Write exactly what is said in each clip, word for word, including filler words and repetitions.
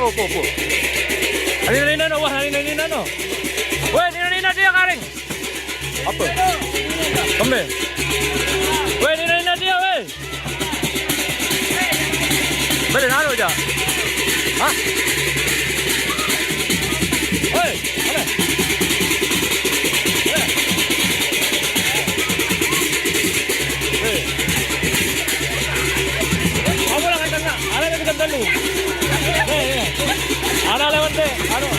Opo, opo. Nina-nina no, wah, nina-nina no. Woi, nina-nina dia karing. Apa? Kembe. Woi, nina-nina dia, woi. Beli nalo aja. Hah? Woi, mana? Woi. Woi. Kamu lah kata nak, ada yang kata lu. Eh, eh. Ada lewat deh, anu.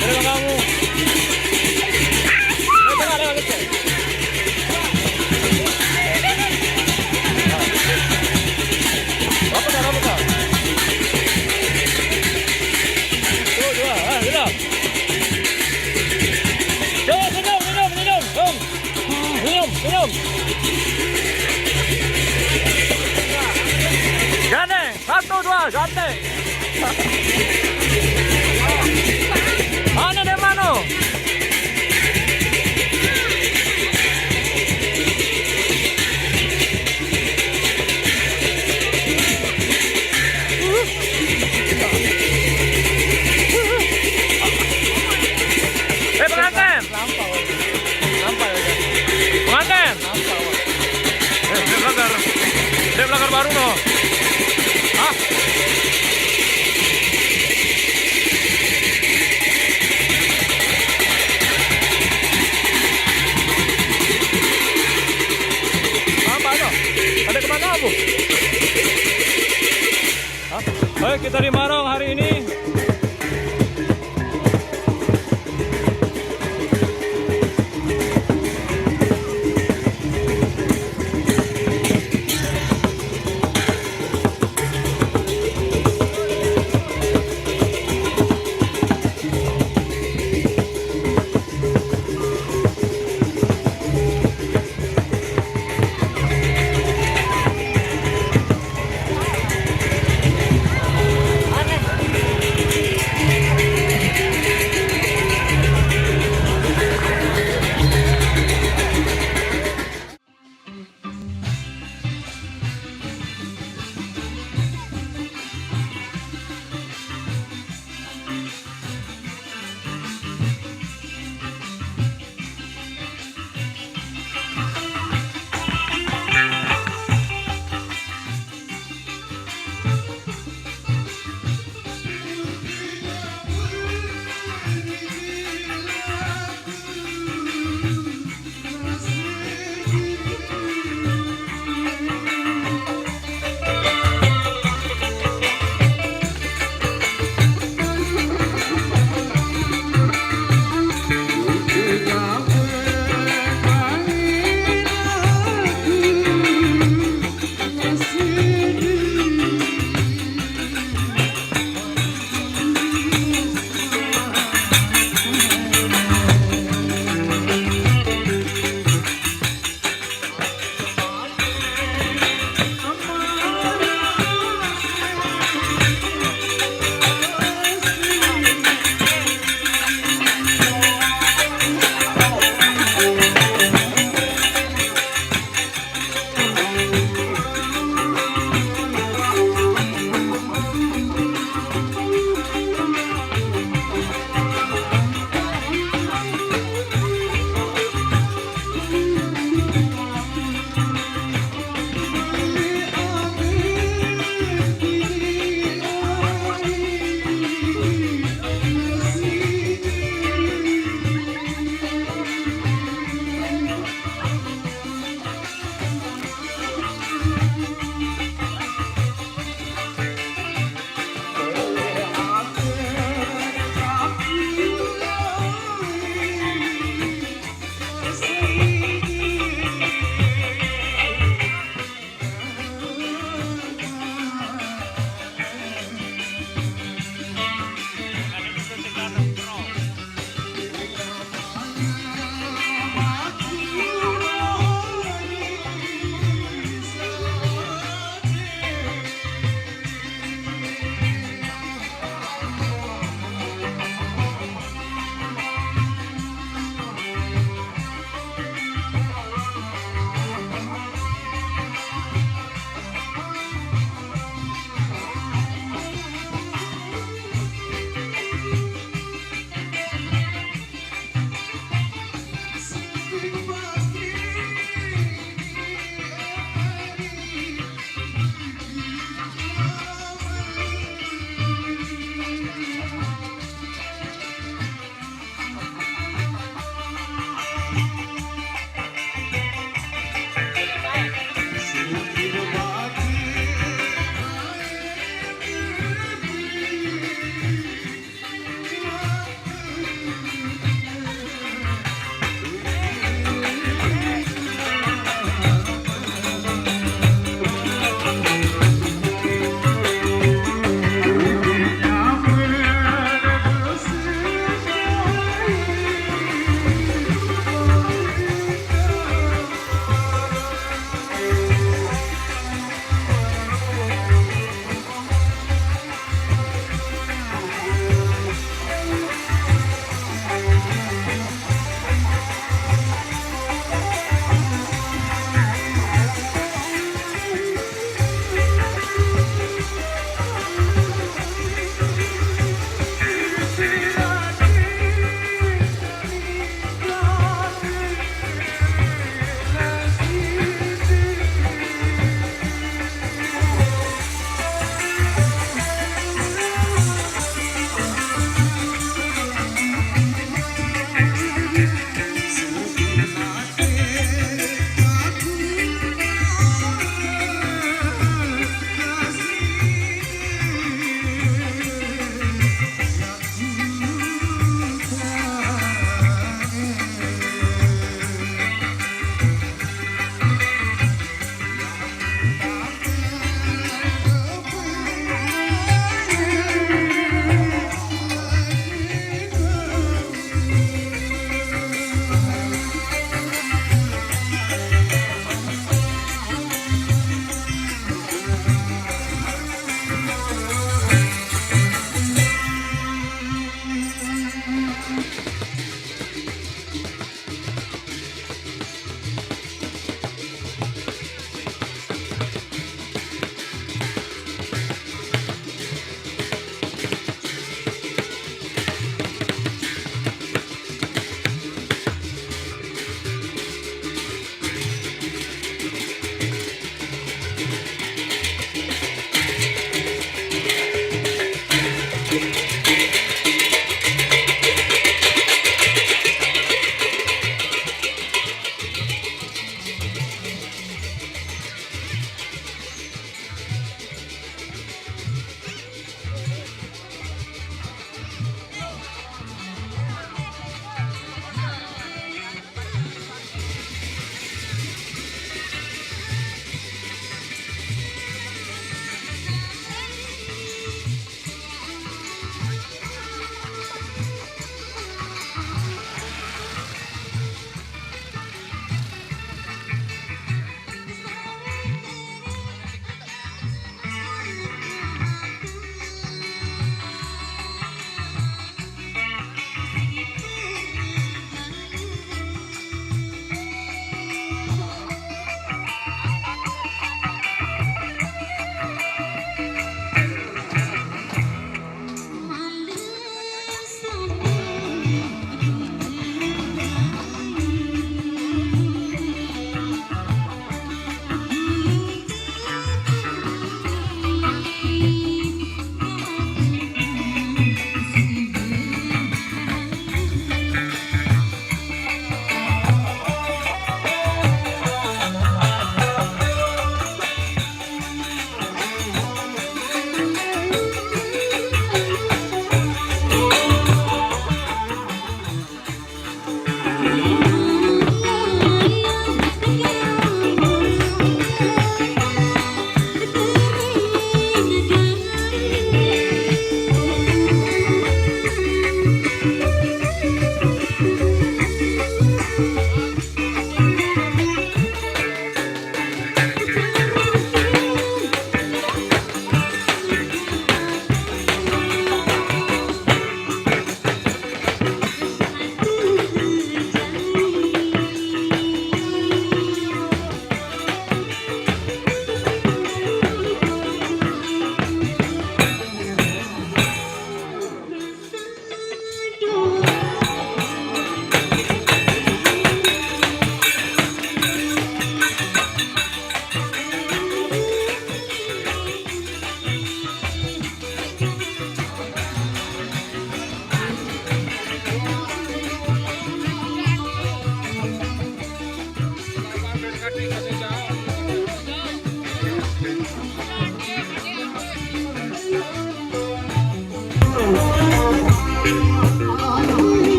Terima kamu. Eh, tengah lewat deh. Apa dah, apa dah? Tuh, dua, ah, dua. Tuh, senyum, senyum, senyum. Tuh. Minum, minum. Gandeng, satu, dua, gandeng. Mana dia, mano? Eh, pengantin. Lampau. Lampau ya. Pengantin. Lampau. Eh, dia melanggar. Dia melanggar baru, no. Hah? Apa, no? Ada kemana, Bu? Hah? Baik, kita di Maroong hari ini.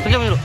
Terjun dulu.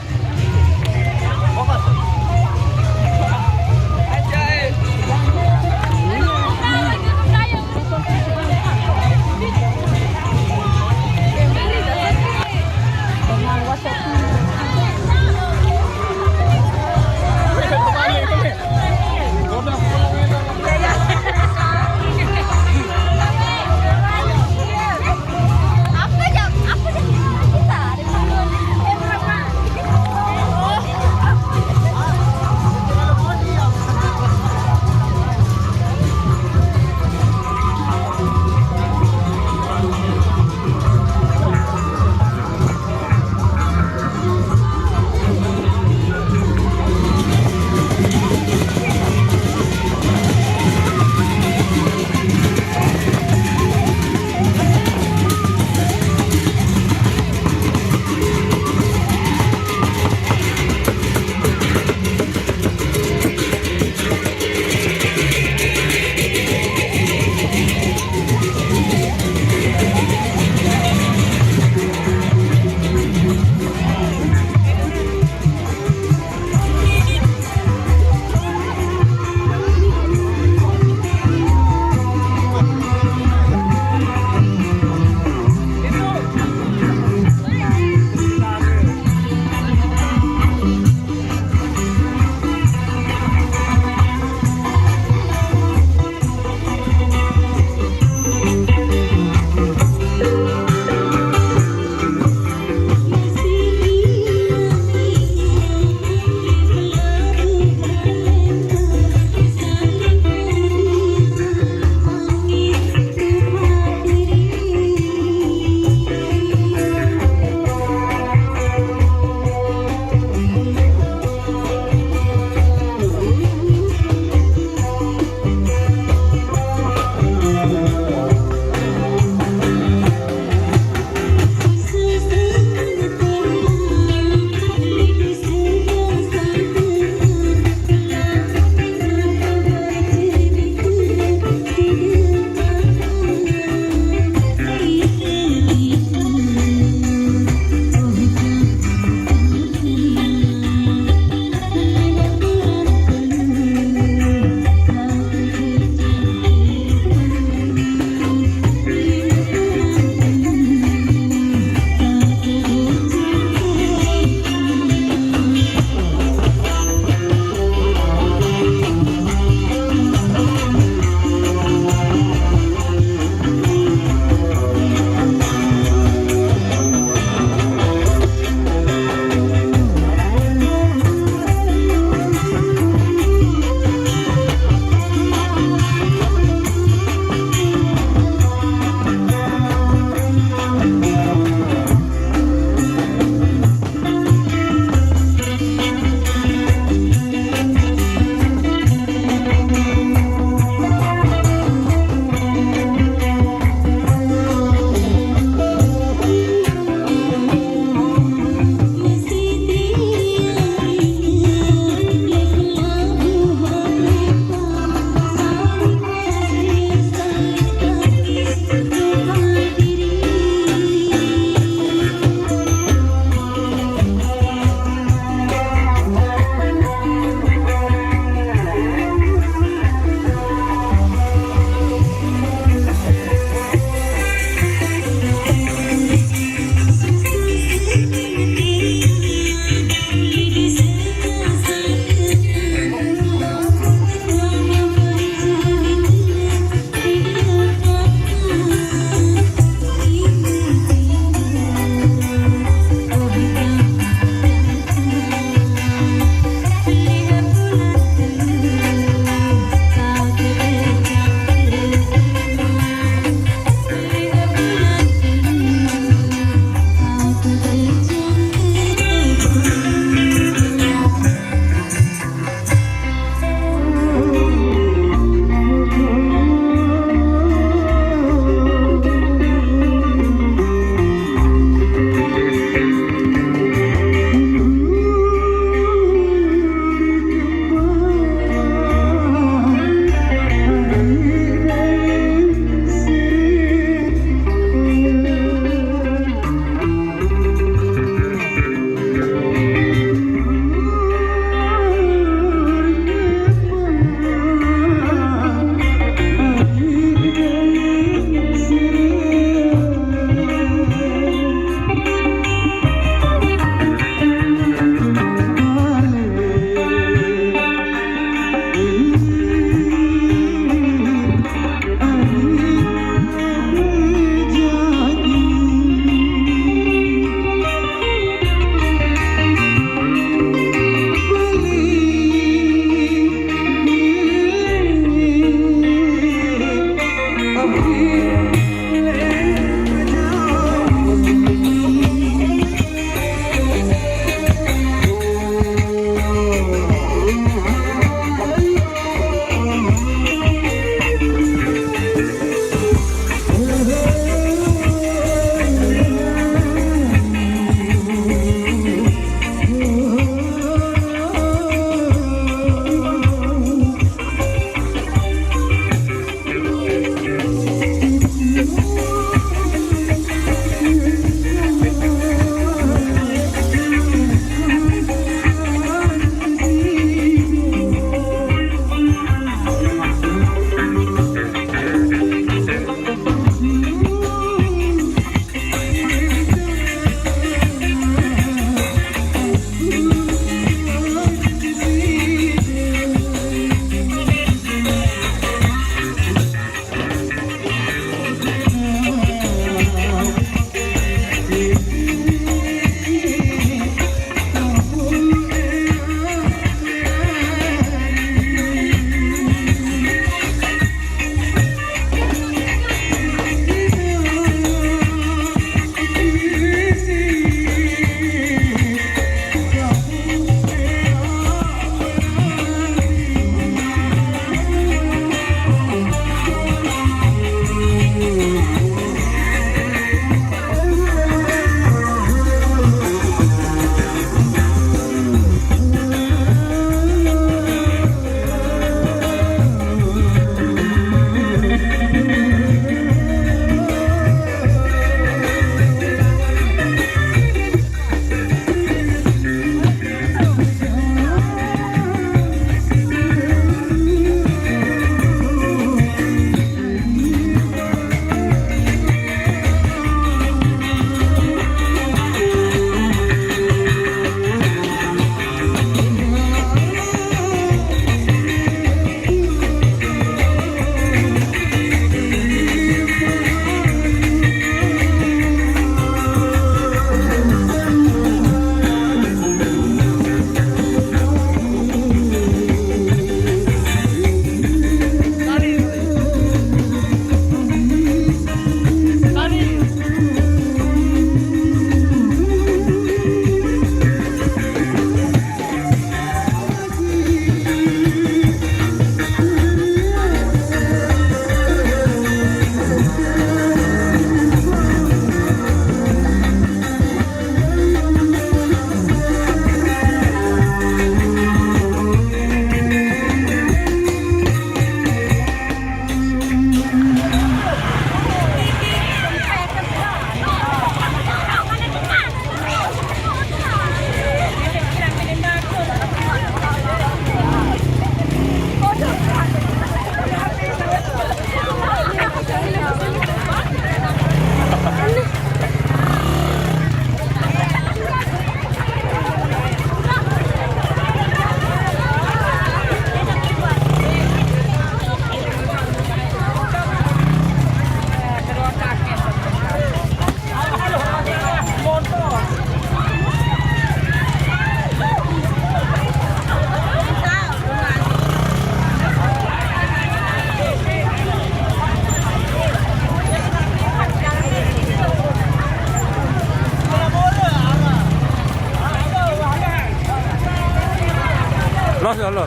Los, ya, los.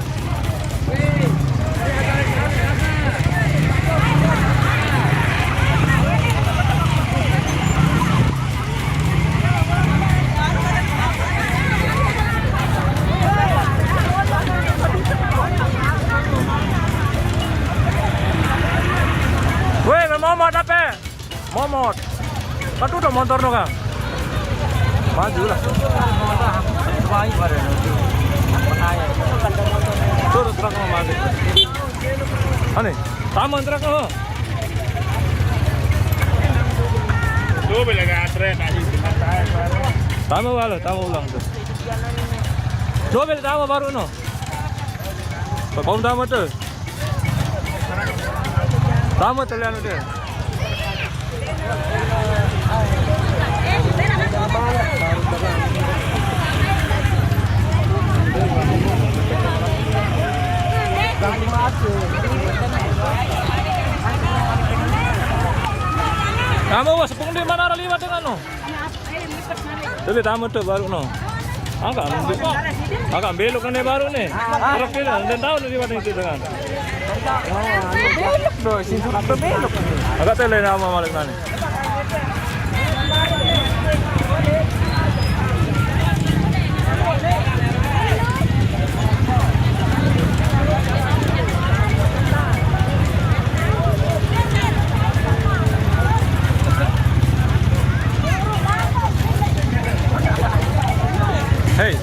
Weh, momot apa? Momot. Kan tutup motor no, Kang. Maju lah. Turun truk mau maju. Aneh. Taman truk no. Tuh, bila nggak ada, tadi. Tamu balik, tamu ulang tuh. Dua beli tamu baru no. Pak Pom tamu tuh. Tamu tuh lihat tuh. Tamu, wah, sepung di mana liwat dengan no? Tapi tamu tuh baru no. Agak ambil, agak belok kan baru nih. Truk ini, dan tahu nih liwat itu dengan. Belok dong, sini sudah belok. Agak tele nama malik nani. Hey,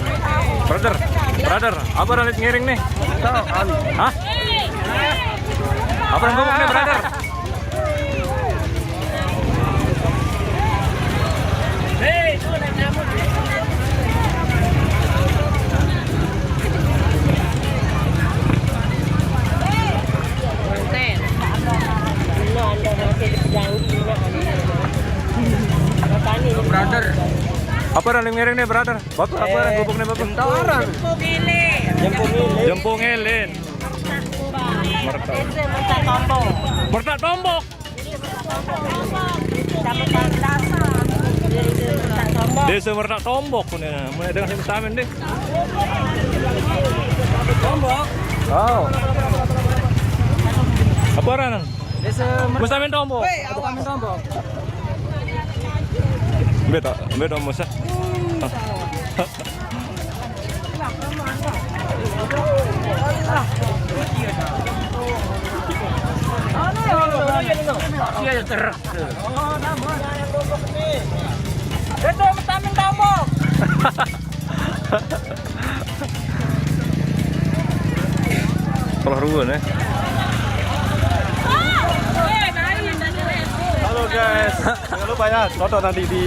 brother, brother, apa ada ngiring nih? Hah? Apa yang gubuk nih, brother? Brother. Apa ada ngiring nih, brother? Bapak apa yang gubuk nih, Bapak? Tawaran. Jempung Ilin. Jempung Ilin. Mertak. Desa Mertak Tombok. Mertak Tombok. Kecamatan Dasar. Desa Mertak Tombok. Desa Mertak Tombok ini. Mulai dengan saya bersamin deh. Tombok. Oh. Apa orang? Desa Mertak. Bersamin Tombok. Weh, awak. Bersamin Tombok. Beta, beta masa. Iya, ya, ter. Itu minta minta apa? Salah ruan ya. Halo guys, jangan lupa ya, tonton nanti di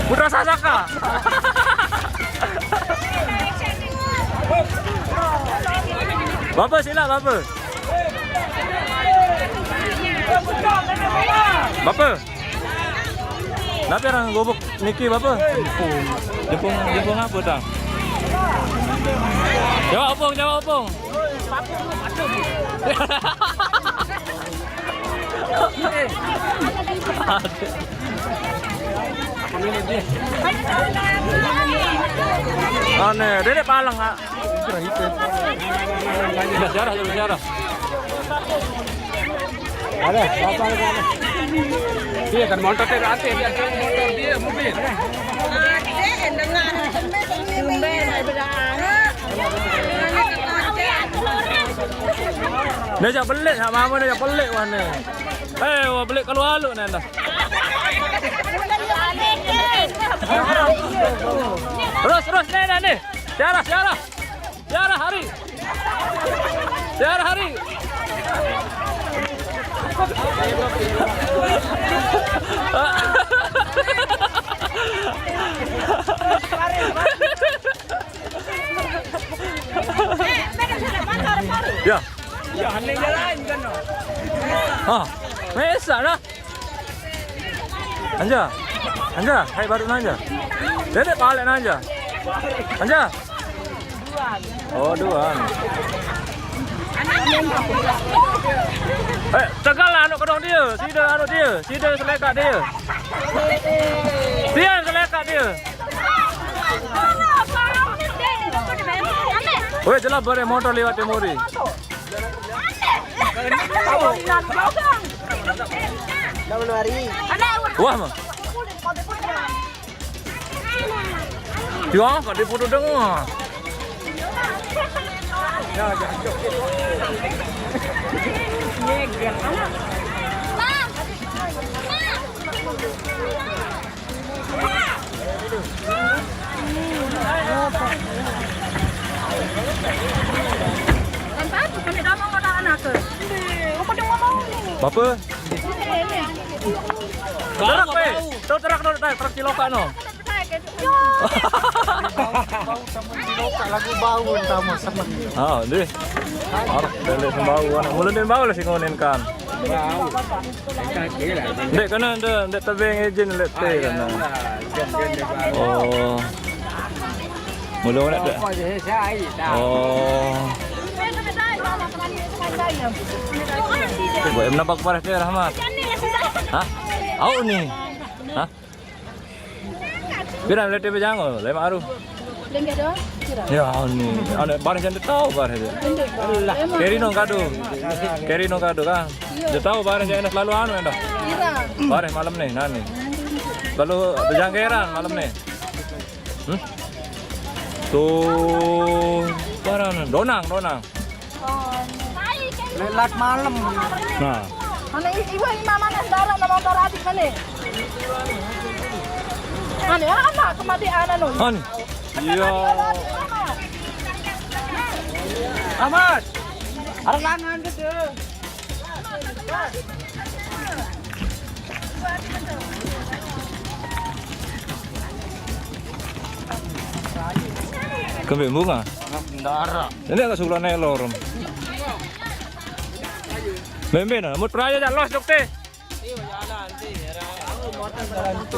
Putra Sasaka. Bapak, sila, Bapak. Bapak. Kenapa orang gubuk niki, Bapak? Jempung, jempung apa, Tang? Jawab, Opung, jawab, Opung. Aneh, dia palang, Kak. Sudah siarah, sudah siarah. Ada, apa, ada, ada. Iya, kan motor teh, ada, dia motor dia, mobil. Nih, jak belik, nak mama nih, jak belik, wah, nih. Eh, wah, belik keluar lu, nih, dah. Terus, terus, nih, nih, nih. Siarah, siarah. Siarah, hari. Siarah, hari. Ya. Ya, aneh jalan kan, no? Ah, mesa dah. Anja. Anja, hai baru nanja. Dedek balik nanja. Anja. Oh, dua. Eh, tegal lah anu kedong dia. Sida anu dia. Sida selekat dia. Dia selekat dia. Weh, jelas bare motor lewat Timuri. Wah, mah. Ya, kok diputu dengar. Bapa? Terak, weh. Tu terak, tu terak, terak cilaka no. Bau sama cilaka, lagu bau sama seneng. Ah, deh. Arep balik sembau anak. Mula dia bau lah sing ngonen kan. Bau. Dek kena ada, dek tebing izin lek teh kena. Oh. Mula nak tak? Oh. Buat nampak parah tu Rahmat. Hah? Au ni. Hah? Pira lete bejang oh, lima aru. Lengket doang. Kira. Ya ni, ada bareh jande tahu bareh dia. Keri no kado. Keri no kado kan. Dia tahu bareh jande selalu anu dah. Kira. Bareh malam ni, nani. Lalu bejang keran malam ni. Hmm? Tu barang donang, donang. Lelat malam. Nah. Mana i-, iwa imam mana darah nama darah adik mana? Mana ya anak kemati anak no. An. Iya. Amat. Arah langan gitu. Kembali bunga. Bendara. Ini agak sebelah nelor. Bembe nah, mut raya jak los dokter.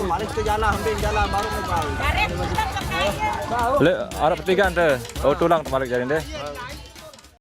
Balik ke jalan, ambil jalan baru mulai. Le, arah pertigaan deh. Oh, tulang terbalik jalan deh.